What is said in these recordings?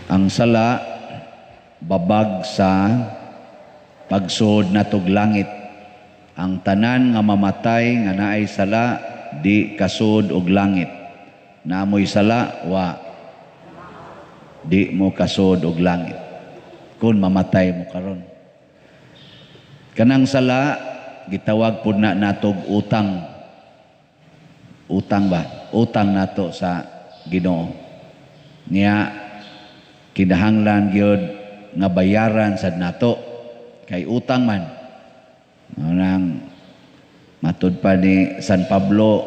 Ang sala babag sa pagsud natog langit. Ang tanan nga mamatay nga naay sala, di kasud og langit. Namoy sala wa, di mo kasud og langit kung mamatay mo karon. Kanang sala gitawag pud na natog utang. Utang ba? Utang nato sa Ginoo. Niya kinahanglan gyud nga bayaran sad nato kay utang man. Nang matud pa ni San Pablo,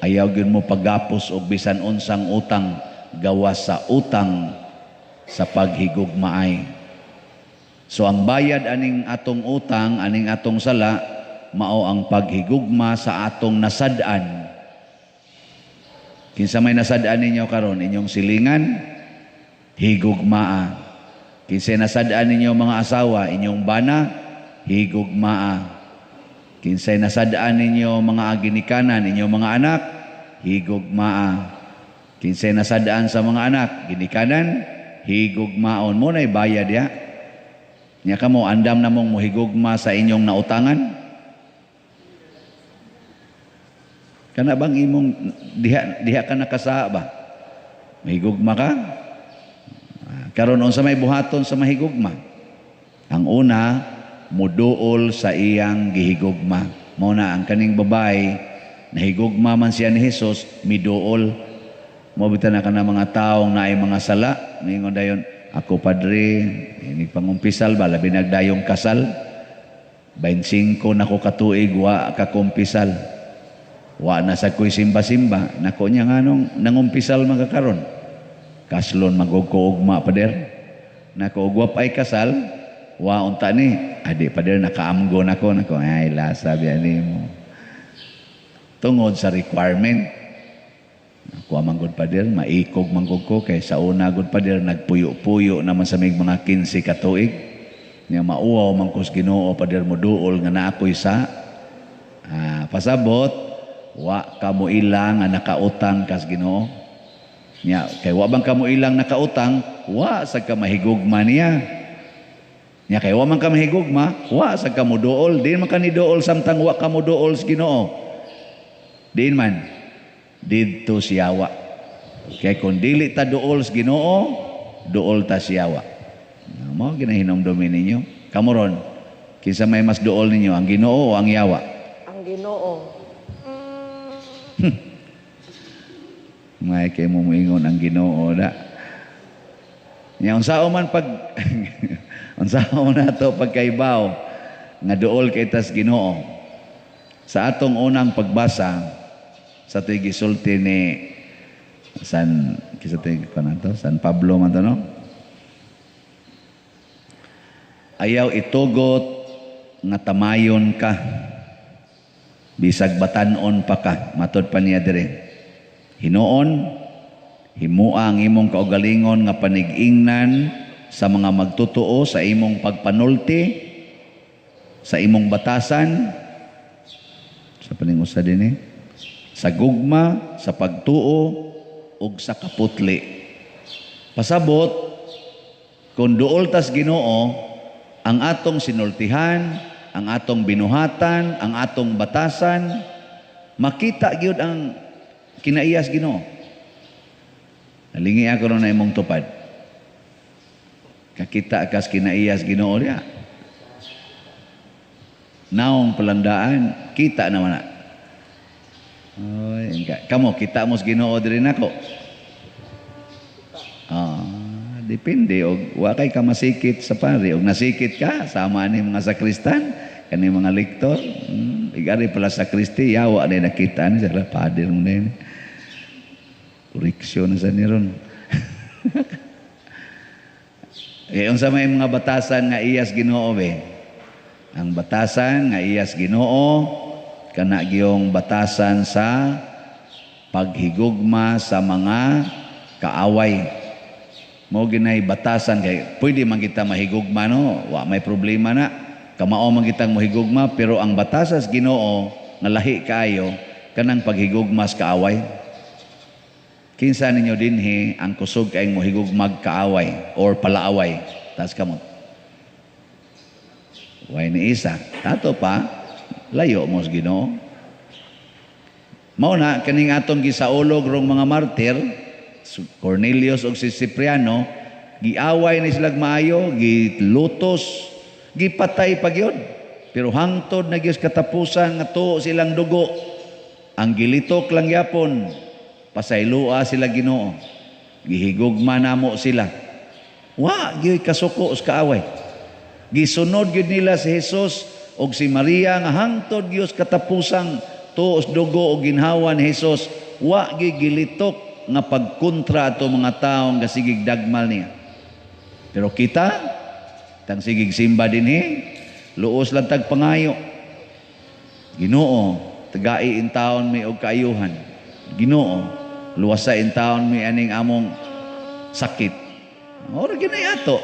ayaw gyud mo paggapos og bisan unsang utang gawas sa utang sa paghigugmaay. So ang bayad aning atong utang, aning atong sala, mao ang paghigugma sa atong nasad-an. Kinsa may nasad-an ninyo karon? Inyong silingan, higugmaa. Kinsa nasad-an ninyo mga asawa? Inyong bana, higugmaa. Kinsay nasad-an ninyo mga ginikanan, inyong mga anak, higugmaa. Kinsay nasad-an sa mga anak, ginikanan, higugmaon. Mo na'y bayad ya. Nya kamo, andam na mong mohigugma sa inyong nautangan? Kana bang imong diha diha ka nakasaa ba? Mahigugma ka? Karon, unsa may buhaton sa mahigugma? Ang una, muduol sa iyang gihigugma. Mao na ang kaning babae, nahigugma man siya ni Jesus, miduol. Mo bitan na kana mga taong naay mga sala, ningon dayon, "Ako, padre, inig pangumpisal ba, labi nagdayong kasal. 25 na ko katuig wa kakumpisal. Wa na sa ko'y simba-simba." Nako niya, nganong nangumpisal man ka karon? "Kaslon magog ko ugma, pader." Nako, ug wa ay kasal, wa unta ni. "Adi, pader, nakaamgo nako." Nako, ay lasa biya nimo. Tungod sa requirement. "Ako man gud, pader, maikog man gud ko kay sa una gud, pader, nagpuyo-puyo naman sa mig mga 15 ka tuig. Nya mauwaw man ko sa Ginoo, pader, moduol nga naa ko'y sa." Pasabot wa kamo ilang nga nakautang kas Ginoo. Nya kay wa bang kamo ilang nakautang, wa sa ka mahigugma niya. Nya kay wa man ka mahigugma, wa sa ka moduol. Di man ka ni duol samtang wa ka moduol sa Ginoo. Diin man didto siyawa. Kay kung dili ta duol sa Ginoo, duol ta siyawa. Mao ginahinumdumi ninyo. Kamo ron, kinsa may mas duol ninyo, ang Ginoo o ang yawa? Ang Ginoo. May kay mo moingon ang Ginoo da. Nya unsaon man nato pagkaibaw nga duol kay tas Ginoo? Sa atong unang pagbasa sa to'y gisulti ni San, kinsa to'y to, San Pablo man to, no? Ayaw itugot nga tamayon ka bisag batan-on pa ka. Matod pa niya dire, "Hinuon, himua ang imong kaugalingon nga panig-ingnan sa mga magtotoo sa imong pagpanulti, sa imong batasan, sa paningusa din eh, sa gugma, sa pagtuo ug sa kaputli." Pasabot, kung duol tas Ginoo, ang atong sinultihan, ang atong binuhatan, ang atong batasan, makita gyud ang kinaiyas Ginoo. Nalingi ako ron na imong tupad. Kakita kas kinaiyas Ginoo diya. Naong palandaan, kita naman na. Oy, kamo kita mo sa Ginoo diri nako. Depende og wa kay ka masikit sa pari, og nasikit ka sama ni mga sakristan, kani mga lektor, igari pala sa sakristi, yawa na nakita ni sila pader mo na. Koreksyon na sa ni ron. Eh, unsa may mga batasan nga iyas Ginoo be? Ang batasan nga iyas Ginoo kana giyong batasan sa paghigugma sa mga kaaway. Mo ginay batasan kay pwede man kita mahigugma, no, wa may problema na. Kamao man kitang mohigugma, pero ang batasas Ginoo nga lahi kaayo kanang paghigugma sa kaaway. Kinsa ninyo dinhi ang kusog kay mohigugmag kaaway or palaaway? Taas kamot. Way ni isa. Tato pa, layo mo sa Ginoo. Mao na kaning atong gisaulog rong mga martir, Cornelius ug si Cipriano, giaway ni silag maayo, gilutos, gipatay pa gyud. Pero hangtod na gyud katapusan nga tuo silang dugo, ang gilitok lang yapon, pasaylua sila Ginoo. Gihigugma namo sila. Wa gyud kasuko sa kaaway. Gisunod gyud nila si Jesus og si Maria nga hangtod gyud katapusang tuos dugo og ginhawa ni Jesus, wa gyud gilitok nga pagkontra ato mga tawo nga sigig dagmal niya. Pero kita, tang sigig simba dinhi, luos lang tag pangayo. Ginoo, tagai in taon mi og kaayuhan. Ginoo, luwasa in taon mi aning among sakit. Ora ginay ato.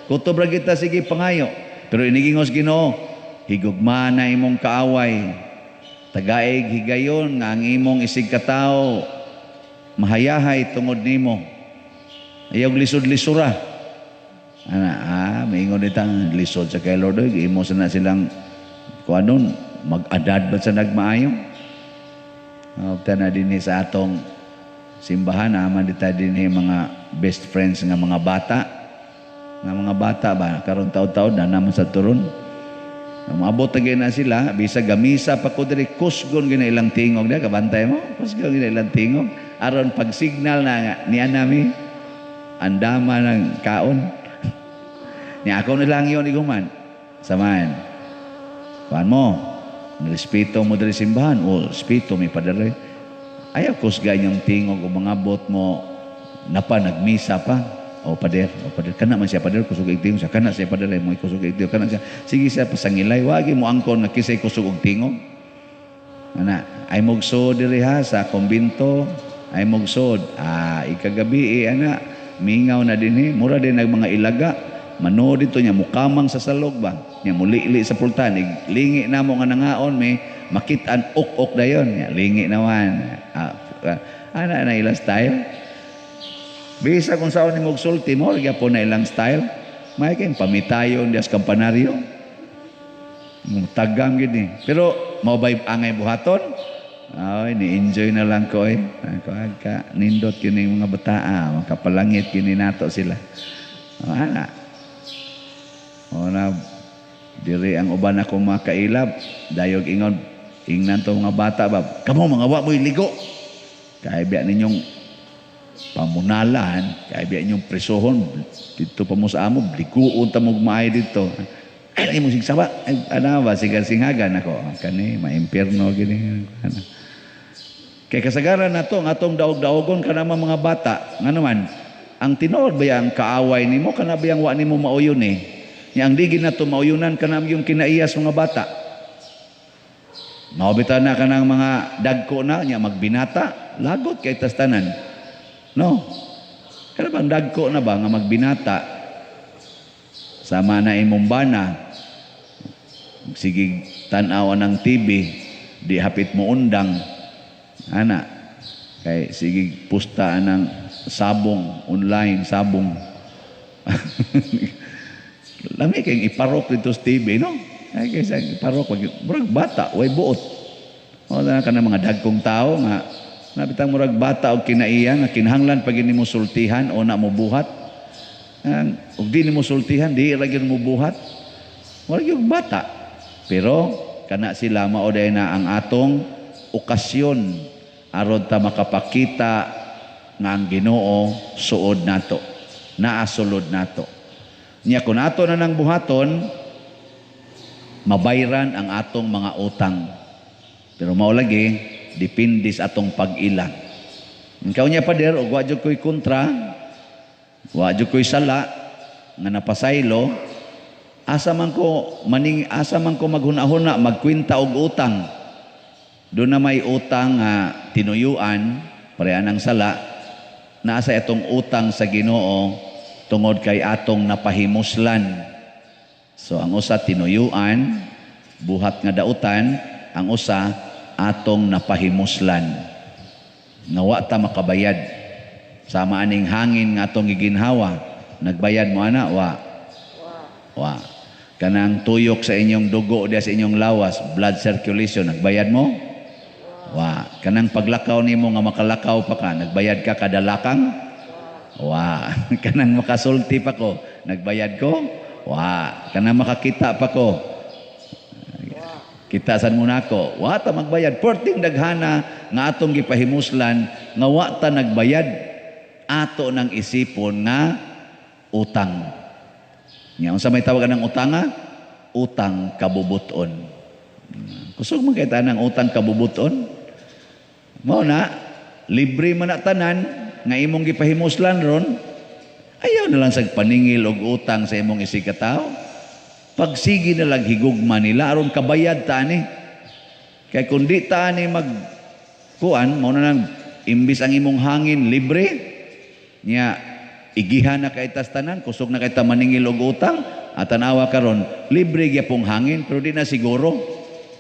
Kutob ra kita sige pangayo. Pero inigingos Ginoo, higugma na imong kaaway. Tagaig higayon nga ang imong isig katawo mahayahay tungod nimo. Ayaw lisod-lisura. Ana, maingon ditang lisod sa kay Lord, oy, imo sa na silang kuanon, mag-adad ba sa nagmaayo? Na dinhi sa atong simbahan, naman dita dinhi mga best friends nga mga bata. Nga mga bata ba, karon taon-taon na naman sa turon. Maabot na sila, bisag gamisa pa ko diri, kusgon gina ilang tingog da, kabantay mo, kusgon gina ilang tingog. Aron pag signal na nga, niya nami, andama ng kaon. Ni ako nilang yun, iguman. Samahan. Kuan mo, respeto mo diri simbahan, o respeto mi padere. Ayaw kusga inyong tingog o mga bot mo, napa nagmisa pa. O pader, o pader, kana man siya pader, kusog og tingog siya, kana siya pader, mo kusog og tingog, kana siya. Sige siya pasangilay, wagi mo angkon nga kisay kusog og tingog. Ana, ay mugsod diri ha sa kumbinto, ay mugsod. Ikagabi ana, mingaw na dinhi, mura din nag mga ilaga. Manood dito niya mukamang sa salog ba. Nya mulili sa pultan, lingi na mo nga nangaon may makit-an ok-ok dayon. Nya lingi naman. Ana na ilang style. Bisa kung saan ni mogsulti mo, gyapon na ilang style. May kay pamitayon dias kampanaryo. Tagam gid ni. Pero mao bay angay buhaton? Ay, ni-enjoy na lang ko eh. Ka nindot kini mga bataa, makapalangit kini nato sila. O, ana. O na diri ang uban ako mga kailab, dayog ingon ingnan to mga bata ba. Kamo mga wa mo'y ligo. Kay biya ninyong pamunalan, kay biya ninyong presohon dito pa mo sa amo, liguon ta mo maay dito. Ay, mo sigsaba. Ay, ana ba sigar singhagan ako. Kani maimpierno gini. Ana. Kay kasagaran nato ang atong daog-daogon kana mga bata, ngano man ang tinuod ba ang kaaway nimo kana ba yang wa nimo mauyon eh. Nya ang digin nato mauyunan kana yung kinaiyas mga bata. Mao bitaw na kanang mga dagko na nya magbinata, lagot kay tas tanan. No. Kana bang dagko na ba nga magbinata sama na imong bana, sige tan-aw ng TV, di hapit mo undang ana kay sige pusta ng sabong online sabong. Lami kay iparok dito sa TV, no? Ay kaysa iparok murag bata way buot. O na kana mga dagkong tao nga nabitang murag bata og kinaiya nga kinahanglan pag nimo sultihan o na mo buhat. Ang og di nimo sultihan di ra gyud mo buhat. Murag yung bata. Pero kana sila mao day na ang atong okasyon aron ta makapakita nga ang Ginoo suod nato, naa sulod nato. Nya kun ato na nang buhaton, mabayran ang atong mga utang. Pero mao lagi depende sa atong pag-ila. Ikaw niya pader og wa jud koy kontra, wa jud koy sala nga napasaylo, asa man ko maning asa man ko maghuna-huna magkwenta og utang. Doon na may utang nga tinuyuan, parehan ang sala, naa sa itong utang sa Ginoo tungod kay atong napahimuslan. So ang usa tinuyuan, buhat nga dautan, ang usa atong napahimuslan. Nga wa ta makabayad. Sama aning hangin nga atong giginhawa, nagbayad mo ana? Wa. Wa. Kanang tuyok sa inyong dugo diya sa inyong lawas, blood circulation, nagbayad mo? Wa. Kanang paglakaw nimo nga makalakaw pa ka, nagbayad ka kada lakang? Wa. Kanang makasulti pa ko, nagbayad ko? Wa. Kanang makakita pa ko, kita san mo nako, wa ta magbayad. Perting daghana nga atong gipahimuslan nga wa ta nagbayad, ato nang isipon nga utang. Nya unsa may tawag ng utanga? Utang kabubuton. Kusog man kay tanang utang kabubuton. Mao na libre man na tanan nga imong gipahimuslan ron. Ayaw na lang sa paningil og utang sa imong isigkatawo. Pagsige na lang higugma nila aron kabayad ta ani. Kay kung di ta ani mag kuan, mao na lang imbis ang imong hangin libre nya igihan na kay tas tanan, kusog na kay ta maningil og utang, at tanawa karon libre gyapong hangin pero di na siguro,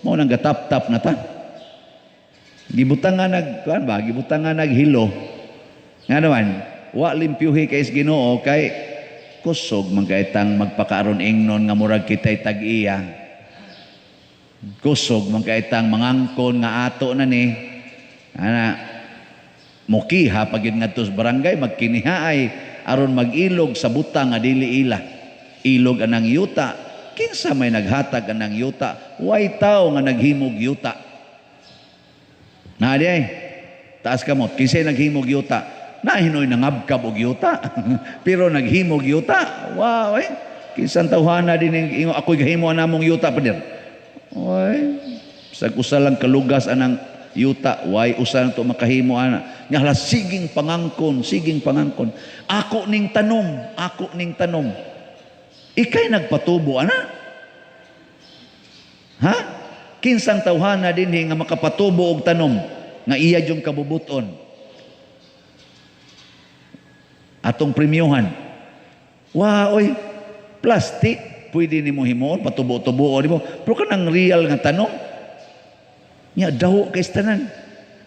mao nang gatap-tap na ta. Gibutang nga nag kuan ba, gibutang nga naghilo. Nga naman, wa limpyuhi kay Ginoo kay kusog man kay tang magpakaaron ingnon nga murag kitay tag-iya. Kusog man kay tang mangangkon nga ato na ni. Ana mukiha pag yun ngadto sa barangay, magkiniha ay aron mag-ilog sa butang nga dili ila. Ilog anang yuta. Kinsa may naghatag anang yuta? Way tao nga naghimog yuta. Na di ay. Taas kamot. Kinsay naghimog yuta? Nahinoy nangabkab og yuta. Pero naghimog yuta. Wow, eh. Kinsang tawhana din ingo ako'y gahimo namong yuta pader. Oy, sag usa lang kalugas anang yuta, way usa lang to makahimo ana. Nya hala siging pangangkon, siging pangangkon. Ako ning tanom, ako ning tanom. Ikay nagpatubo ana? Ha? Kinsang tawhana dinhi nga makapatubo og tanom nga iya jung kabubuton? Atong premiohan. Wa oy, plastic pwede nimo himuon patubo-tubo di mo. Pero kanang real nga tanom nya daw kay tanan.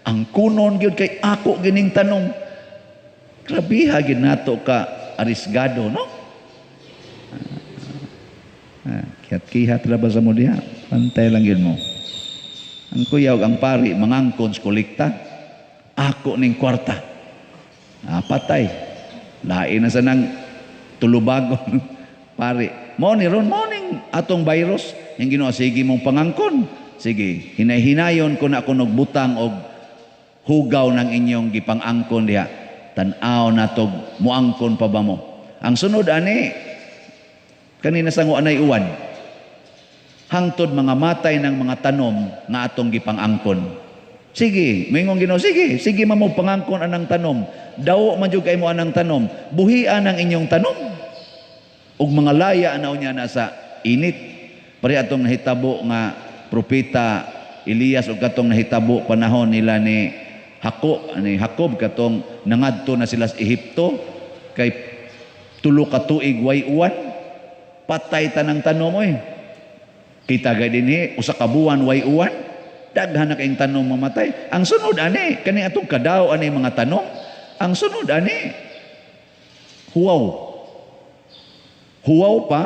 Ang kunon gyud kay ako gining tanom. Grabiha gyud nato ka arisgado, no? Kihat-kihat ra ba sa mo diha? Pantay lang gyud mo. Ang kuyaw ang pari mangangkon sa kolekta. Ako ning kwarta. Patay. Lain na sa nang tulubagon. Pare, mo ni ron mo ning atong virus yung Ginoo sige mong pangangkon. Sige, hinay-hinayon ko na ako nagbutang og hugaw ng inyong gipangangkon diha. Tan-aw na tog muangkon pa ba mo? Ang sunod ani kanina sa anay uwan. Hangtod mga matay ng mga tanom nga atong gipangangkon. Sige, moingon Ginoo, sige, sige mamo pangangkon anang tanom. Dawo man jud kay mo anang tanom. Buhian ang inyong tanom. Ug mga laya na unya na sa init. Pare atong nahitabo nga propeta Elias ug katong nahitabo panahon nila ni Jacob katong nangadto na sila sa Ehipto kay tulo ka tuig way uwan. Patay tanang tanom oy. Kita gay dinhi usa ka buwan way uwan. Daghan na kayong tanom mamatay. Ang sunod ani kani atong kadaw ani mga tanom. Ang sunod ani huwaw. Huwaw pa,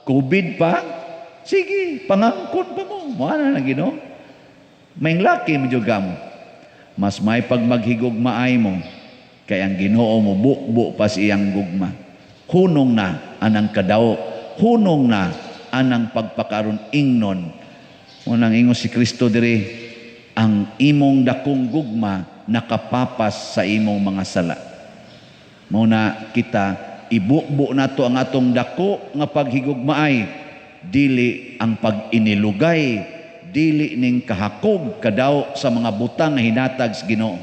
COVID pa, sige, pangangkon pa mo. Wala na Ginoo. May laki mo jud mo. Mas may pagmaghigog maay mo kay ang Ginoo mo bukbo pa sa iyang gugma. Hunong na anang kadaw, hunong na anang pagpakaron ingnon. Unang ingon si Kristo diri, ang imong dakong gugma nakapapas sa imong mga sala. Mao na kita ibukbo nato ang atong dako nga paghigugmaay, dili ang pag-inilugay, dili ning kahakog kadaw sa mga butang nga hinatag sa Ginoo.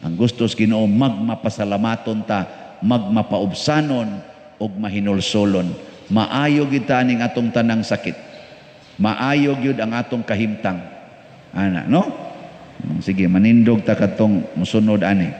Ang gusto sa Ginoo magmapasalamaton ta, magmapaubsanon ug mahinulsolon. Maayo gyud ta ning atong tanang sakit. Maayo gyud ang atong kahimtang. Ana, no? Sige, manindog ta katong musunod ani.